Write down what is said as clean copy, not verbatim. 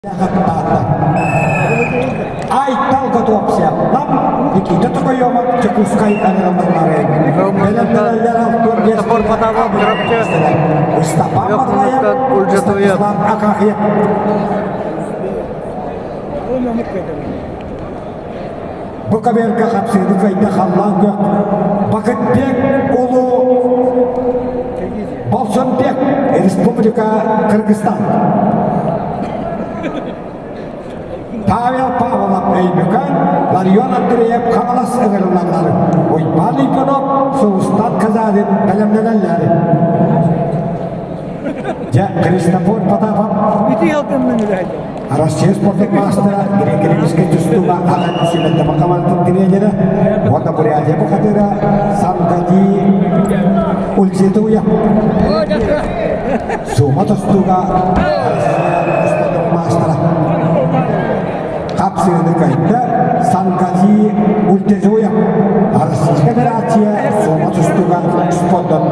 Айтал Готовцев, Нам, Никита Токоемов, Дьокуускай аҥыраллары бэлэмнэнэллэр Алтур Христофор Потапов, Чурапчы, Ыстапан Йохмунуттан Ульжатуев. Станислав Акахьев. Бу каберга хапсыыны кыайда халлаан күөх Бакытбек Улуу Болсонбек Республика Кыргызстан. Павел Павлов Өймөкөөн, Ларион Андреев Хаҥалас ыҥырыллаллар. Уйбаан Иванов Сулустан Казарин бэлэмнэнэллэр. Дьэ, Христофор Потапов Россия спортун маастара грек-римскэй тустууга аҕа Симэнтэпа хамаандатын тренерэ уонна Бурятия бухатыыра Сангати Ульзитуя. Сума тустууга Россия спортун маастара хапсыыны кыайда Сангати Ультезуя. Российская Федерация сума тустууга спордун.